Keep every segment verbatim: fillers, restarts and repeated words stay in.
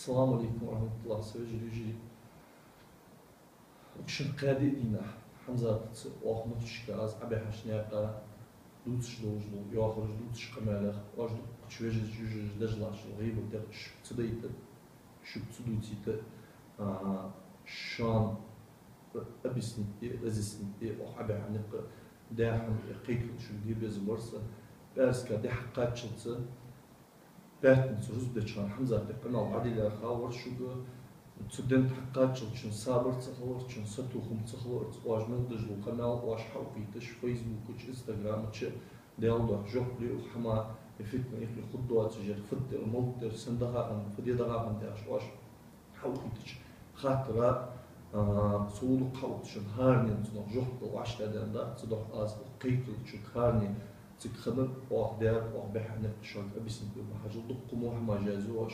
Ассаламу Ӏалайкум ва рахьматуллахӀ, са вежарий, йижарий. Укх шин кхаь-диъ дийнахьа Хьамзатаца оаха нохчашка аз Ӏобихьача наькъа дувцаш долаш дола, йоахараш дувцаш къамаьлех, оаш дуккхача вежарашта, йижарашта деш латташ дола гӀийбатех шуга ца дайта, шуга ца дувцийта, а, шоана объяснить де, разъяснить де, оаха Ӏобихьа никъ, даь хӀама, кхайкарал шуга де безам бар са. ПӀаьраска ди хьакхаччалца, пятница рузба деча хана Хьамзата къамаьл дӀадилар хабар шуга. Цу ден хьакхаччалца шун сабар ца хиларца, шун сатохам ца хиларца, оаш мел деш дола къамаьл оаш хьаухийташ, фейсбука чу, инстаграма чу, Даьла духьа жоп ле укх хӀаман, е фитна юкъе хургдоацаш яр, фуд ер, малад ер, сенна даха хиннад, фу де даха хиннад яхаш оаш хьаухийтача хаттара, а, со вулукх хьаухийтачун хӀаранена цунах жоп дала вӀаштӀехьадаьнна дац, цудухьа аз укх кхайкарал шуга хӀаране цига хиннар, оаха даьр, оаха баьхьа никъ шуга объяснить бе бахьажал. Дукха мо хӀама жазу оаш,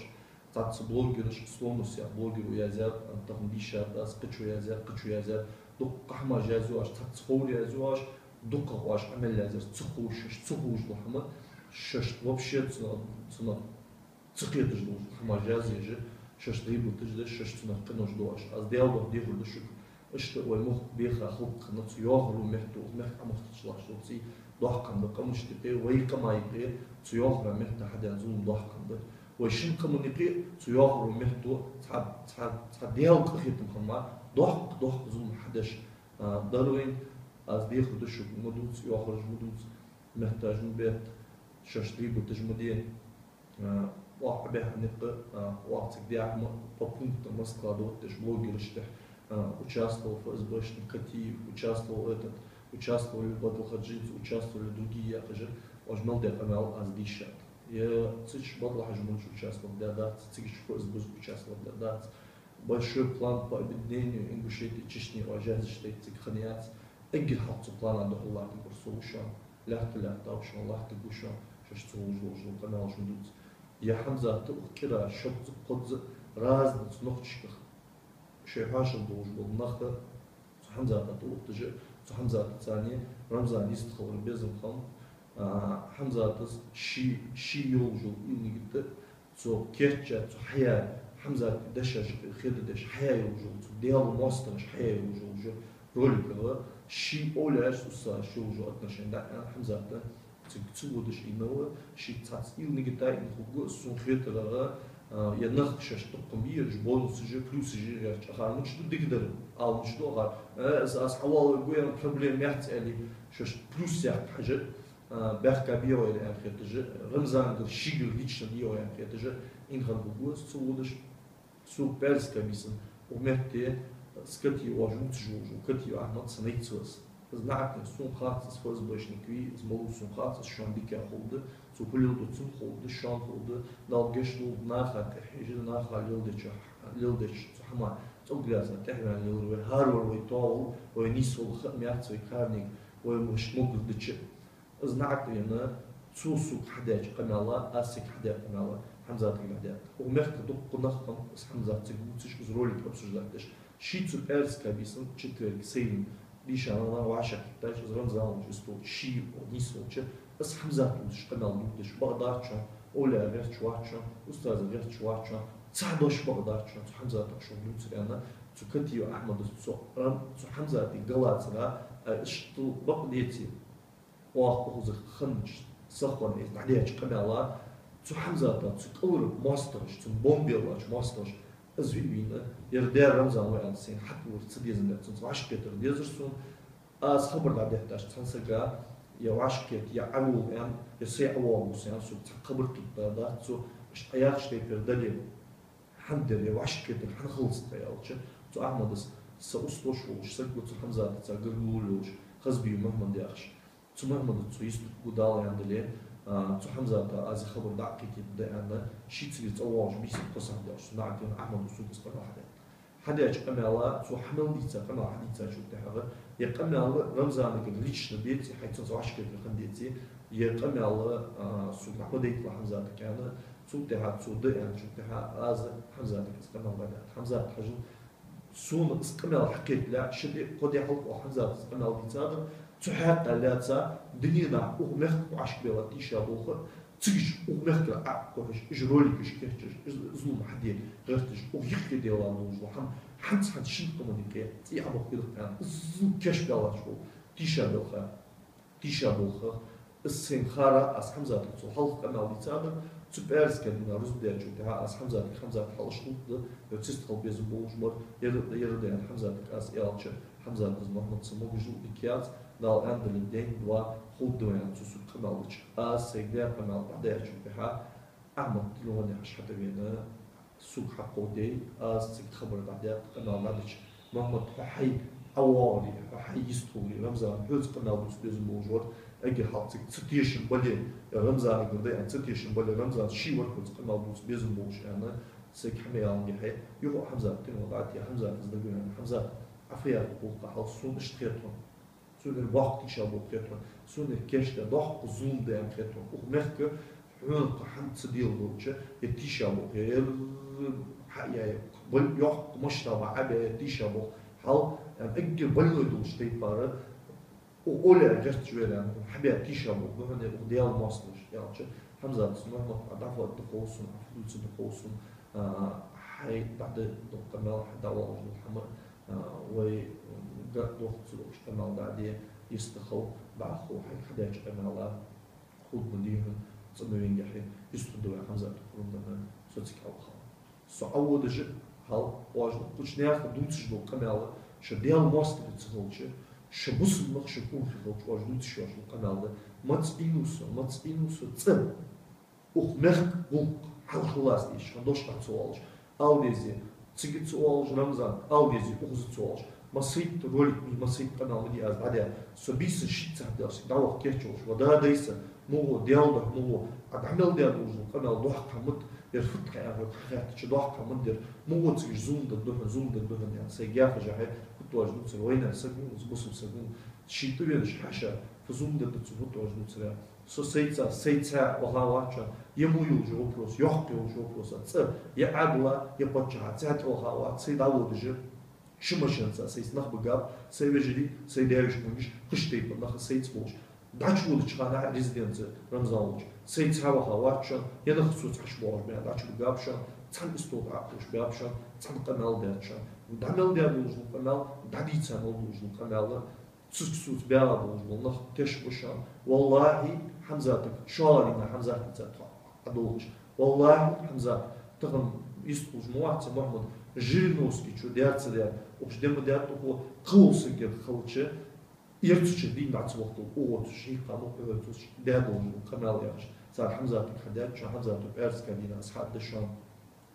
цхьацца блогераш, Слонус яха блогеро яздаьр, тахан дийшад аз, кхычо яздаьр, кхычо яздаьр, дукха хӀама жазу оаш, цхьацца ховр язу оаш, дукхагӀа оаш Ӏамал яздаьр ца ховш, шоаш ца ховш дола хӀама, шоаш вообще цунах, цунах ца кхеташ долаш хӀама жазъеш, шоаш гӀийбаташ деш, шоаш цунах къинош ду оаш. Аз Даьла духьа дехар ду шуга, иштта вай мохк беха халкъ хинна, цу йоахаро метто, мехка Ӏомахкача латташ дола цӀий доккха хӀама да, къамашта юкъе, вай къаман юкъе, цу йоахара метта хьадаь зулам доккха хӀама да. Вай шин къаман юкъе цу йоахаро метто цхьа, цхьа, цхьа Даьла къахетам хинна мара доккха, доккха зулам хьадеш, а, дар вайна. Аз дехар ду шуга, ма дувца, йоахараш ма дувца, метташ ма бетта, шоаш гӀийбаташ ма де. А, оаха баьхьа никъ, а, оаха цига даь хӀама по пунктам раскладывать деш блогераш тӀехьа, а, участвовал ФСБшник Катиев, участвовал этот, участвовали Бадалхаджиевцы, участвовали другие яхаш, оаш мел даь къамаьл аз дийшад. Е цу чу Бадалхаджи Мунча участвовать даь дац, цига чу ФСБ участвовать даь дац. Большой план по объединению Ингушетии и Чечни оаш яздаьча тайпара цига хиннаяц. Эггара хьалха цу плана духьал латтаргвар со ва шоана, лаьтта-лаьттав шоана, латтаргва шоана, шоаш ца ховш долаш дола къамаьлаш ма дувца. Е Хьамзата укх кӀира шозза, кхозза разница нохчашках шоай хьоашал долаш бола нах цу Хьамзата тӀаухийташ, цу Хьамзатаца цхьана Рамзан йистхилар безам хиннаб, а, Хьамзатас ший, ший йолаш йола уйла-нигат а, цо кийчъяь, цо хьаяь, Хьамзата дешаш хеда деш хьаяь йолаш йола, цу Даьла моастагӀаша хьаяь йолаш йола роликага, ший овлияашца, уставашца йолаш йола отношени да аьнна, Хьамзата цига ца водаш ийна ва, ший цхьацца уйла-нигат а ийна хургва, сона хетарагӀа, а, е нах шоаш тукхам бийраш, бонусаш а, плюсаш а гӀерташ, акхар мича ду дикадар, ала мича ду акхар, э, аз, аз хьавоалавергва, е проблема яц аьле, шоаш плюс яккха хьажа, а, баьхка бегӀойла аьнна хеташ а, Рамзангара шийгара лично дегӀо аьнна хеташ а, ийна хинна хургва из ца водаш. Со пӀаьраска бийсан укх метте Катиев оаш вувцаш волаш вола Катиев Ахьмад са найц ва из. Из наӀарга сона хац, из ФСБшник вий, из малув сона хац, из шоана дика ховргда, цо фу леладу цунна ховргда, шоана ховргда, Дала гешт долда, наха тӀехьежа, наха леладеча, леладеча цу хӀаман цӀогӀа лаьца тӀехьаваьнна лелар вай, хӀаравар вай тоавал, вай нийсвала ха ма яц вай кхарниг, вай мишта могар дича. Из наӀарга вена, цо сога хьадаьча къамаьла, аз цига хьадаь къамаьла Хьамзатага дӀадаьд. Укх мехка дукха нах хиннаб из Хьамзат цига вувцаш, из ролик обсуждать деш. Ший цу пӀаьраска бийсан, четверг, сайран, дийша нана вӀашагӀкхийттача, из Рамзан волча, из волча, ший нийсволча, из Хьамзата вувцаш къамаьл дувцаш бакъ дац шоана, овлияга гӀерташ вац шоана, устазага гӀерташ вац шоана, цхьа дош бакъ дац шоана цу Хьамзатах шоана дувцар аьнна, цу Катиев Ахьмадас цу Рам-, цу Хьамзата галацара, а, иштта бакъ деце, оаха укхаза хиннача сахван из дӀадаьча къамаьла, цу Хьамзата, цу кӀалхара моастагӀаша, цун бомба беллача моастагӀаша, из виъ вийна, ер даьра Рамзан ва аьнна, сайна хьатӀавар ца дезандаь, цунца вӀашагӀкхетар дезар сона. Аз хабар дӀадетташ цхьан сага, е вӀашагӀкхета, е Ӏовола аьнна, е сай ӀовоагӀа ва со аьнна, сога цхьаккха хабар кхийтта дац цо, иштта Ӏа яхача тайпара дале, хӀана дер, е вӀашагӀкхетар хӀана хилац тха аьлча, цу Ахьмадас са устагӀа волаш саг ва, цу Хьамзатаца гаргало йолаш, Хазбиев Мухьмад яхаш. Цу Мухьмадаца цо йистхургва, Дала аьнна дале, а, цу Хьамзата аз из хабар дӀа а кхийтта да аьнна, ший цигара цӀавоагӀаш бийсан кхо сахьат даьлча, со наӀарга вена, Ахьмада сога из къамаьл хьадаьд. Хьадаьча къамаьла, цо хьа мел дийца къамаьл хьадийцачул тӀехьагӀа, е къамаьл Рамзанагара лично деце, хьайца цунца вӀашагӀкхетар хинна деце, е къамаьл, а, сога дӀа ма дайталахь Хьамзатага аьнна, цул тӀехьагӀа цо да аьнначул тӀехьагӀа аз Хьамзатага из къамаьл дӀадаьд. Хьамзат, хьажал, сона из къамаьл хьакхеталехь, ши ди, кхо ди хьалха оаха Хьамзата из къамаьл дийцадар, цу хьакъехьа лаьца дунен тӀа укх мехка вӀашагӀбелла тийша болх, Цига уж укх мехкара Ӏокхухьаш, уж роликаш кийчъеш, уж зулам хьаде гӀерташ, укх юхе делла долаш дола хӀама, хӀанз-хӀанз шин къаман юкъе цӀий Ӏобаккхийла аьнна, зулам кийчбаьлча бола, тийшаболх, тийшаболх. Из сайна хар, аз Хьамзатага цул хьалха къамаьл дийцад, цу пӀаьраска дийнахьа рузба даьчул тӀехьагӀа аз Хьамзатага, Хьамзат, хьалаш хӀама да, ер цистхила безам болаш мара, ер, ер да аьнна Хьамзатага аз аьлча, Хьамзата: «Мухьаммад, са могашал дика яц, Дала аьннадале ден, ва, хӀама да вай», — аьнна, цо сога къамаьл дича, аз сайга даь къамаьл дӀадаьчул тӀехьагӀа, Ахьмад телефон яхьаш хьатӀавена, сога хьакховдий, аз цига хабар дӀадаьд, къамаьл дӀадича: «Мухьаммад, хьо хьай ӀовоагӀаре, хьо хьай йистхиларе, Рамзан хьоца къамаьл дувца безам болаш вар, эггара хьалха цига ца тешам бале, Рамзанагара да аьнна ца тешам бале, Рамзан ше вар хьоца къамаьл дувца безам болаш», — аьнна, сайга хӀама аьланге, юха Хьамзата телефон дӀатеха, Хьамзата аз дагавена: «Хьамзат, Ӏафият, гӀулакх хьал, сона иштта хет хьона. Сона ер боккха тийшаболх хет хьона, сона ер кийчдаь доккха зулам да аьнна хет хьона. Укх мехка хьона кхы хӀама ца делла долча, ер тийшаболх, ер хьаяь, бал-, йоккха масштаба Ӏобаь ер тийшаболх хьал, аьнна, эггара больной долча тайпара, укх овлияй гӀерташ вар аьнна, хьабаь тийшаболх ба хьона ер, укх Даьла моастагӀаша», — аьлча, Хьамзата: «Мухьаммад, Ӏа дӀафу дукховсун, Ӏафу дувца дукховсун, а, хьай дӀадаь дола къамаьл, хьай дӀаоалаш дола хӀама, а, вай, м, гатдох, цу долча къамаьл дӀаде, йистхила, бӀаьхо хьайга хьадаьча къамаьла хургма дий хьона, цӀена венгахьа, йистхургда вай Хьамзата хургма, со цига хьалха». Со Ӏоводаш хьал, оаш кхыча наьха дувцаш дола къамаьл, шо Даьла моастагӀий ца хилча, шо бусалба нах шо кунхи хилча, оаш дувцаш йош дола къамаьл да. Маца Ӏийнав со, маца Ӏийнав со цӀа. Укх мехка гӀулакх хьалхалаца дезаш, хьан дош дӀа ца оалаш. Ала дезий, цига ца оалаш, Рамзан, ала дезий, укхаза ца оалаш. Массайтта ролик ма, массайтта къамаьл ма дий аз дӀадаь. Со бийсан шийтта сахьат даьлча дӀаваха кийчъяьлча: «Ва да, дай са, ма гӀо, Даьла духьа, ма гӀо, Ӏа дӀа мел даь долаш дола къамаьл доккха хӀама да, ер фуд хьа аьнна хьога хьахаьттача, доккха хӀама да ер, ма гӀо, цига уж зулам дергда хьона, зулам дергда хьона», — аьнна, сайга яхаш хье, хӀутташ дувцар, вайнаьха саг ва, из бусалба саг ва, ший тӀавенаш хьаьша, фу зулам дергда цунна, хӀутташ дувцар. Со сайца, сайца ваха вац шоана, е мо йолча вопроса, йоккха йолча вопроса, цӀа е Ӏаьдала, е паччахьа, цхьаькха ваха вац, сай дӀаводаш ши машенаца сайца нах бигаб, сай вежарий, сай даь-веший кхуниш, кхыча тайпара нах сайца болаш. ДӀачуводача хана резиденце Рамзан волча, сайца ваха вац шоана, е нах соца хьаш боагӀаш баьнна дӀачубигаб шоана, цхьан истол тӀа Ӏокхувш баьб шоана, цхьан къамаьл даьд шоана. ДӀа мел даь долаш дола къамаьл, дӀадийца мел долаш дола къамаьл, цу соца баьгӀа болаш бола нах теш ба шоана. Валлахьи, Хьамзатага, шоллагӀа дийнахьа Хьамзата дийцад тхо Ӏодолхаш. Валлахьи, Хьамзат, тахан йистхулаш ма вац Мухьаммад, Жириновски чу даьр ца даьр, укхаза де ма даьд укхо, кхыволча сагага хилча, ер цу чу дийна дӀа ца вахийтал, укхо цу чу хьийкха ма хьоьцуш, даь долаш дола къамаьл яхаш. Цар Хьамзатага хьадаьд шоана, Хьамзата пӀаьраска дийнахьа аз хьадда шоана.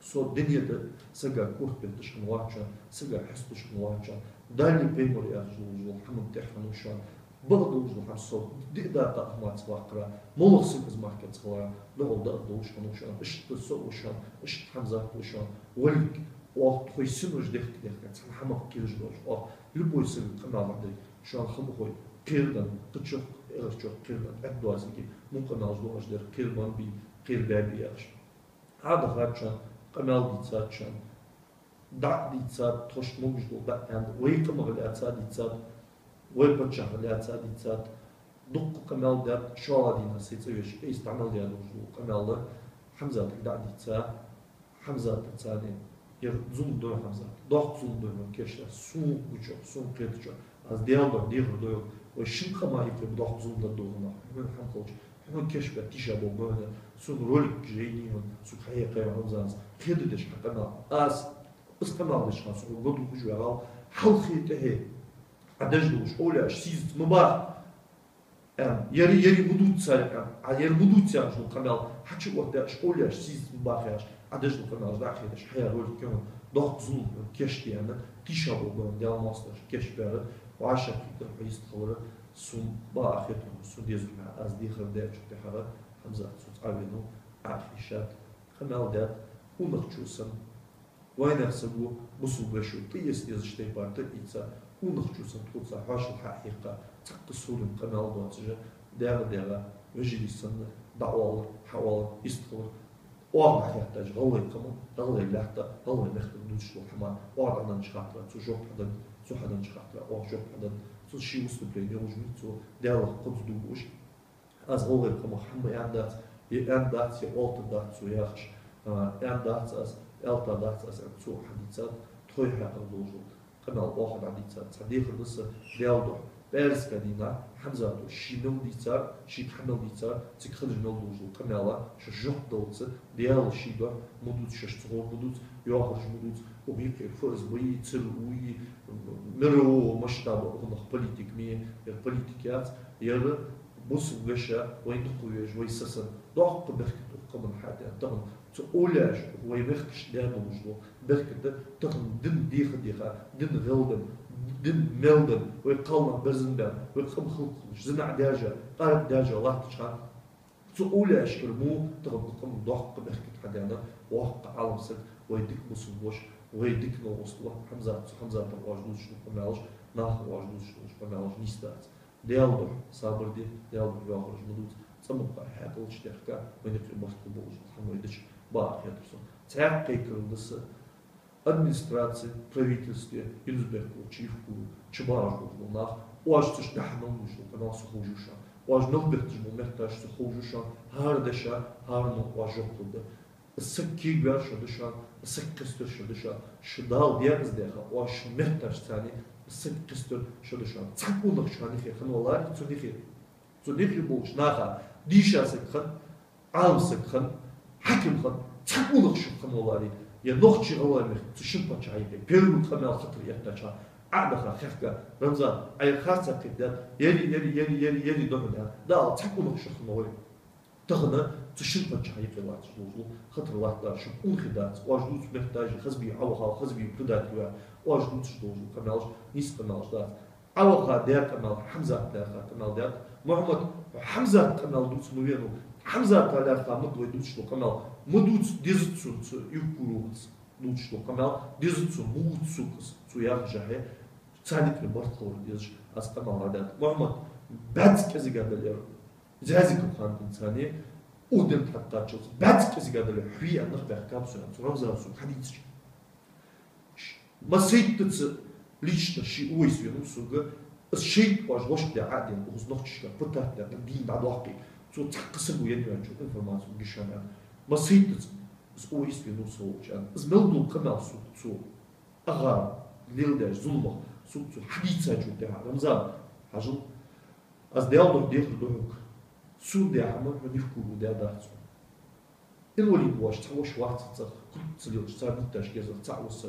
Со дунен тӀа сага корта бетташ хинна вац шоана, сага хьесташ хинна вац шоана. Даьла пайхамар яхаш долаш дола хӀаман тӀехьа хиннав шоана. Бакъдолаш дола хӀама со диъ дакъа а маца ваккхара, моллагӀа саг из мара кхы ца хилара, духьал дакъа долаш хиннав шоана. Иштта со ва шоана, иштта Хьамзат ва шоана. Валлахьи, оаха тхоай синош дехка-дехка, цхьан хӀамах кхераш доацаш, оаха любой сагага къамаьл дӀадергда. Шоана хӀама хой, кхераденна, кхычох, эгӀарчох кхераденна, Ӏаддоазиги, мукъа къамаьлаш доацаш дар, кхерабенна бий, кхерабаь бий яхаш. Ӏадахад шоана, къамаьл дийцад шоана, дӀа а дийцад, тхоашта могаш дола дӀа а аьннад, вай къамах лаьца а дийцад, вай паччахьах лаьца а дийцад, дуккха къамаьл даьд, шоллагӀа дийнахьа сай цӀавеш, айса дӀа мел даь долаш дола къамаьл Хьамзатага дӀа а дийца, Хьамзата царна: «Ер зулам да, Хьамзат, доккха зулам да хьона кийчдаьр, сона гучох, сона кхетачох, аз Даьла духьа дехар ду хьога, вай шин къаман юкъе доккха зулам дар да хьона, хьона хӀама хилча, хьона кийчбаь тийшаболх ба хьона, сона роликаш яйнай хьона, сога хьаяьккхай Рамзана, кхерадеш хьа къамаьл». Аз из къамаьл деча хана со хьога гӀо дувхаш вагӀав, хьалххе, тӀехье Ӏа деш долаш овлияаш сийзаца ма баха, аьнна, ер, ер ма дувца цар, аьнна, Ӏа ер ма дувца яхаш дола къамаьл хьачуоттадаь, овлияаш сийзаца ма баха яхаш, Ӏа деш дола къамаьлаш дӀа а хеташ, хьаяь ролик я хьона, доккха зулам кийчдаь, аьнна, тийшаболх ба хьона Даьла моастагӀаша кийчбаьр, вӀашагӀкхийтар, хьо йистхилар, сона бакъахьа хет хьона, сона дезар хьона, аз дехар даьчул тӀехьагӀа Хьамзат соца Ӏовенав, Ӏохайшад, къамаьл даьд, унахчо санна. Вайнаьха саго бусалба вешийга тӀаэца дезача тайпара тӀаийца, унахчо санна тхоца хьоашалгӀа хьаийккха, цхьаккха сурим къамаьл доацаш, дегӀа-дегӀа вежарий санна дӀаоалар, хьаоалар, йистхилар. Оаха дӀахеттача гӀалгӀай къаман, гӀалгӀай лаьтта, гӀалгӀай мехкара дувцаш дола хӀама, оаха дӀаденнача хаттара цо жоп хьаденнад, цо хьаденнача хаттара оаха жоп хьаденнад, цо ший выступлени йолаш ма йий цо, Даьлах кхозза дув буаш. Аз гӀалгӀай къамах хӀама аьннадац, Е аьнна дац, е оалийтар дац цо яхаш, а, аьнна дац аз, аьлийтар дац аз аьнна цо хьадийцад, тхоай хьакъехьа долаш дола къамаьл оаха дӀадийцад. Цхьа дехар да са Даьла духьа. ПӀаьраска дийнахьа Хьамзата ший мел дийцар, шийга хьа мел дийцар, цига хадаж мел долаш дола къамаьл, шоаш жоп даллалца, Даьла ший духьа ма дувца, шоаш цу гӀор ма дувца, йоахараш ма дувца, укх юкъе ФСБ йий, ЦРУ йий, мирового масштаба укханах политик ма я, ер политик яц, ер бусалба веший, вай дукха везаш, вай сасан, доккха беркат укх къаман хьадаьд тахан. Цу уллаш вай мехкашта даь долаш дола беркат тахан дин дийха-дийха, дин гӀелденна, дин мел денна, вай кхалнах берзан баьнна, вай къам хӀалакхулаш, зина даьржа, къаракъ даьржа латтача хана, цу уллашкара мо тахан укх къаман доккха беркат хьадаьннад, воккха Ӏалам саг, вай дика бусалба воша, вай дика новкъостал Хьамзат, цу Хьамзата оаш дувцаш дола къамаьлаш, наха оаш дувцаш дола къамаьлаш нийса дац. Даьла духьа сабар де, Даьла духьа йоахараш ма дувца, цӀа ма кхоа, хьаькъалца дехка, вайна юкъе барт хургболаш хӀама вай дича, бакъахьа хетар сона. Цхьаькха кхайкар да са администраци, правительстве, Юнус-Бека волча Евкурова чу багӀаш бола нах, оаш цу чу дӀахо мел луш дола къамаьл со ховш ва шоана. Оаш мел бетташ бола метташ со ховш ва шоана, хӀара дешах, хӀара мо оаш жоп лургда. Из саг кегаваьр шо да шоана, из саг кхестар шо да шоана, шо Дала декъаза даьха, оаш шун метташца цхьана, из саг кхестар шо да шоана. Цхьа къонах шоана юхе хинна валаре, цу юхе, цу юхе болча наха, дийша саг хинна, Ӏалам саг хинна, хьаким хинна, цхьа къонах шух хинна валаре, е нохчий, гӀалгӀай мехка цу шин паччахьа юкъе первый къамаьл, хатар эттача, Ӏа а даха хехка, Рамзан, Ӏайха харцахьа кхетадаьд, ери, ери, ери, ери, ери, дохьа даьд, Дала цхьа къонах шух хинна валаре. Тахан цу шин паччахьа юкъе латташ долаш дола хатар латтар шуга къонахий дац, оаш дувца метташ, хазбе Ӏоваха, хазбе предатель ваь, оаш дувцаш долаш дола къамаьлаш нийса къамаьлаш дац. Ӏоваха даь къамаьл, Хьамзата лаьрхӀа къамаьл даьд. Мухьаммад, хьо Хьамзата къамаьл дувца ма венав, Хьамзата лаьрхӀа ма да вай дувцаш дола къамаьл, ма дувца, дезац сона цу Евкуроваца дувцаш дола къамаьл, дезац сона, ма вувца сога из, цо яхача хье, царна юкъе барт хилар дезаш, аз къамаьл дӀадаьд. Мухьаммад, баьццара кӀезига дале, Зязиков Хандинца цхьана, ухден тхьакхаччалца, баьццара кӀезига дале, хьо вий аьнна нах баьхкаб сона, цу Рамзана сога хьадийцача. Ш-, массайттаза лично ший Увайс венав сога, из шайтӀа оаш лочкъадаь Ӏадена, укхаза нохчашка пытать даь, дийна дӀадоаккхе, цо цхьаккха саго еннача информаци гишана. Массайттаза из Увайс венав со волча аьнна. Из мел дола къамаьл сога цо, агӀар леладаьча зуламах сога цо хьадийцачул тӀехьагӀа, Рамзан, хьажал, аз Даьла духьа дехар ду хьога, сона даь хӀама хьона Евкурова даь дац хьона. Инвалид воацаш цхьа воша вац цӀагӀа, кулг ца лелаш, цар дитташ герзар цаӀ ва са.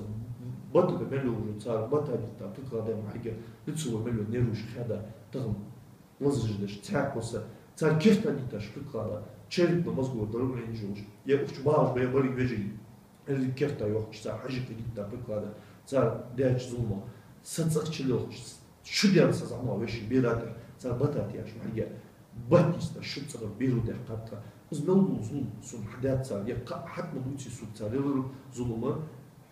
Бата тӀа мел йолаш, цар бата дитта прикладаь ма хьийга, лицевой мел йола нерваш хьадаь, тахан лазаш деш, цхьаькха ва са, цар керта дитташ прикладаь, черепно-мозговой дробленеш йолаш, е укх чу багӀаш ба е барий вежарий, еррига керта йохкаш, цар хьажкъе дитта прикладаь, цар даьча зуламах, са цӀагӀа чулелхаш, шу даьнна са зӀамагӀа веший бера тӀа, цар бата тӀа яш ма хьийга, бат йиста шу цӀагӀара беро даьккхад тха. Из мел дола зулам сона хьадаьд цар, е кхы хьатӀа ма дувций сога цар лелар зулам,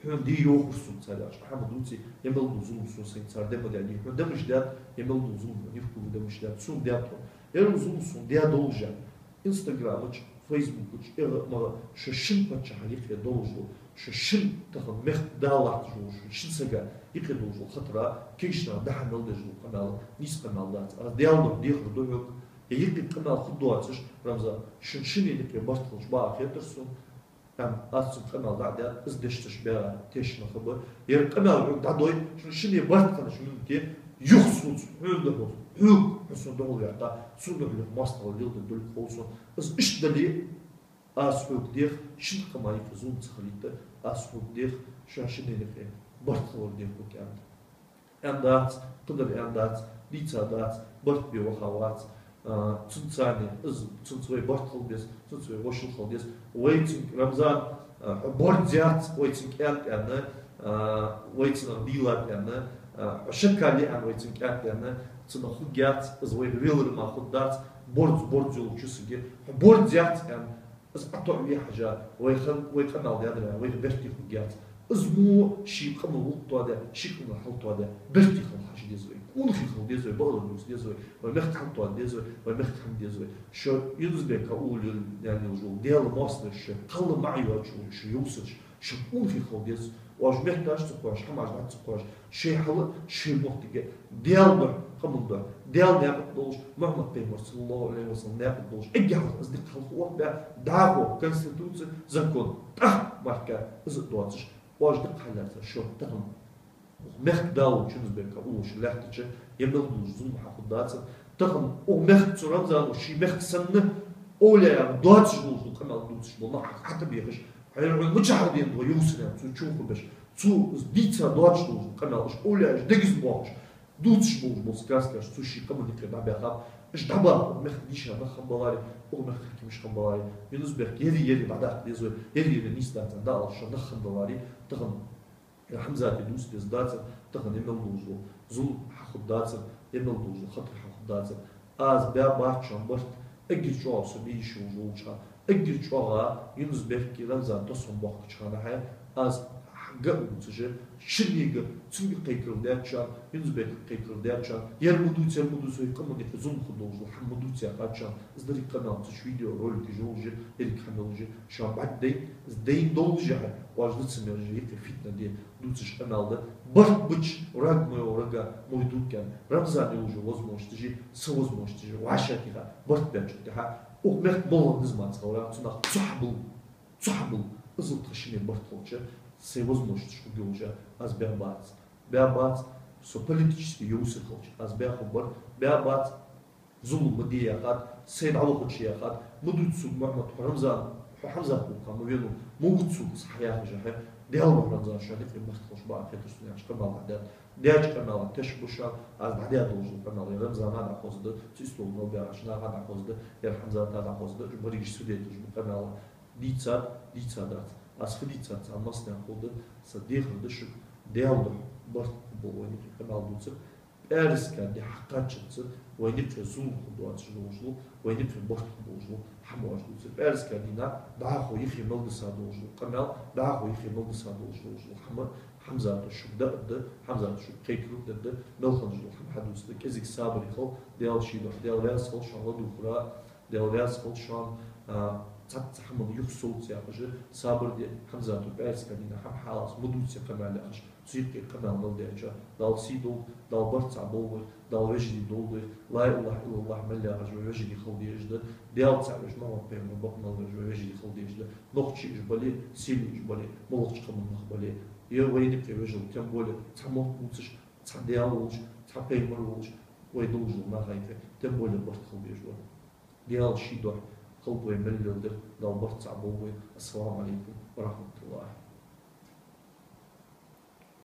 хьона де йоахар сона цар яхаш, хьа ма дувций, е мел дола зулам сона сайна цар де ма даьд, е хьона де мича даьд, е мел дола зулам Евкурова де мича даьд, сона даьд хьона. Ер зулам сона даь долаш а, Инстаграма чу, Фейсбука чу, эгӀа-магӀа, шо шин паччахьа юкъе долаш дола, шо шин тахан мехка да латташ волча шин сага юкъе долаш дола хатара, кегийча наха дӀахо мел деш дола къамаьл нийса къамаьл дац. Аз Даьла духьа дехар ду хьога, е юкъе къамаьл хургдоацаш, Рамзан, шун шинне юкъе барт хилча бакъахьа хетар сона, аьнна, аз цунга къамаьл дӀа а даьд, из дешаш баьха тешаш нах ба. Ер къамаьл хьога дӀадой, шун шинне барт хиннача минуте, юха соца хьона духьал, хьога, хьо сона духьал ваьккха, сона духьал юха моастагӀал леладергдолга хов сона. Из иштта дале, аз хьога дех, шин къаман юкъе зулам ца хилийта, аз хьога дех, шун шинне юкъе барт хилар дех хьога аьнна. Аьнна дац, кхыдар аьнна дац, дийца дац, барт бе ваха вац. А, цунца цхьана из, цунца вай барт хила беза, цунца вай вошал хила деза. Вай цунга, Рамзан, а, хьо борз яц, вай цунга кӀаьнк аьнна, а, вай цунах дийлад аьнна, а, хьо шакал е аьнна, вай цунга кӀаьнк аьнна, цунах хургьяц, из вайх велар мара хургдац, борз, борз йолча сага. Хьо борз яц аьнна, из ӀотоӀаве хьажа, вай хан, вай къамаьл даьдар, вайх берте хургьяц. Из мо ший къаман гӀулакх тоадаь, ший къаман хьал тоадаь, берте хила хьажа деза вай. Къонахий хила деза вай, бакъдар дувца деза вай, вай мехка хӀама тоаде деза вай, вай мехка хӀама де деза вай. Шо Юнус-Бека увлел, яьнна йолаш йола, Даьла моастагӀаша, кхалла маӀа йоацаш йола шо йовсараш, Шоай унахи хила деза, оаш мехкдаш ца кхоачаш, хӀамаш дӀа ца кхоачаш, шоай хьал, шоай моттиг, Даьла духьа, къаман духьа, Даьла наькъа тӀа долаш, Мухьаммад пайхамар, саллаллахӀу Ӏалайхи ва саллам, наькъа тӀа долаш, эггара хьалха из дика хьалха оттабаь, дӀахо конституци, закон, тӀаккха мара из а доацаш, оаш дика хьаллаьцар шо тахан. Укх мехка да волча Юнус-Бека уллаш лаьттача, е мел долаш зулам хьахургдацар. Тахан укх мехка цу Рамзано ший мехка санна, овлияга доацаш долаш дола къамаьл дувцаш бола нах хьатӀабехаш, хьайра хьона мичахьара денад вай ювцар аьнна, цо чухургбеш, цо дийца доацаш долаш дола къамаьл, уж овлияш дегаза боахаш, дувцаш болаш бола сказкаш цо ший къаман юкъе дӀабаьхаб. Уж дӀабаха укх мехка дийша нах хиннабаларе, укх мехка хьакимаш хиннабаларе, Юнус-Бек ери-ери дӀадаккха деза вай, ери-ери нийса дац аьнна дӀаала шо нах хиннадаларе, тахан ер Хьамзата дувца деза дацар, тахан е мел долаш дола зулам хьахургдацар, е мел долаш дола хатар хьахургдацар. Аз баь бац шоана барт, эггара чӀоагӀа со бе йиш йолаш волча хана, эггара чӀоагӀа Юнус-Бека Рамзана тосхам боаккхача хана хьа, аз хьа га а дувцаш, шиннега цунга кхайкарал даьча хана, Юнус-Бека кхайкарал даьча хана, ер ма дувца, ер ма дувца, вай къаман юкъе зулам хургдолаш дола хӀама ма дувца яхача хана, из деррига къамаьл цу чу видеороликаш йолаш я, еррига хӀама йолаш я, шоана бӀаргадайна, из дайна долаш а хьа, оаш лицемераш юкъе фитна де дувцаш къамаьл да. Барт бича, враг моего врага мой друг аьнна, Рамзана йолаш йола возможносташ, са возможносташ вӀашагӀтеха, барт баьчул тӀехьа, укх мехка моллагӀа низ ма ца хилара, цунах цу хьабул, цу хьабул, из тха шинне барт хилча, сай возможносташ хургйолаш я, аз баь бац. Баь бац, со политически йовсар хилча, аз баь хургбар, баь бац, зулам ма де яхад, сай дӀавахача яхад, ма дувца сога, Мухьаммад, хьо Рамзан, хьо Хьамзат воккха ма венав, ма вувца сога из хьаяхаш а хьа, Даьла ва, Рамзан, шоана юкъе барт хилаш ба аьнна хетар сона, яхаш къамаьл дӀадаьд. Даьча къамаьла теш ба шоана, аз дӀадаь долаш дола къамаьл ер Рамзана дӀахоза да, цу истола мел баьхача наха дӀахоза да, ер Хьамзата дӀахоза да, уж берригаш свидетелаш ба къамаьла. Дийцад, дийцадац. Аз фу дийцад, цхьан массанена ховргда, са дехар да шуга, Даьла духьа барт хургбола вайна юкъе къамаьл дувцар. ПӀаьраска ди хьакхаччалца вайна юкъе зулам хургдоацаш долаш дола, вайна юкъе барт хургболаш дола хӀама оаш дувцар. ПӀаьраска дийнахьа дӀахо юхе мел диса долаш дола къамаьл, дӀахо юхе мел диса долаш дола хӀама Хьамзата шуга даар да, Хьамзата шуга кхайкарал дар да, мел хиннача дола хӀама хьадувцар да. КӀезига сабаре хила, Даьла ший духьа, Даьла раьза хилва шоана ладувгӀарах, Даьла раьза хилва шоана, а, цхьацца хӀаман юхасовца яхаш, сабар де, Хьамзата пӀаьраска дийнахьа хӀама хьалаца ма дувца къамаьл яхаш, цу юкъе къамаьл мел даьча, Дала сий долда, Дала барт цхьа болба вай, Дала вежарий долда вай, ла илахӀа иллаллахӀ мел яхаш вай вежарий хила дезаш да, Даьла цаӀ веш, Мухьаммад пайхамара бакъ мел веш вай вежарий хила дезаш да, нохчий уж бале, сели уж бале, моллагӀча къаман нах бале, е вайна юкъе вежарий, тем более цхьа мотт бувцаш, цхьа Даьла волаш, цхьа пайхамар волаш, вай долаш дола наха юкъе, тем более барт хила безаш ва. Даьла ший духьа хилба вай мел леладер, Дала барт цхьа болба вай. Ассаламу Ӏалайкум ва рахьматуллахӀ.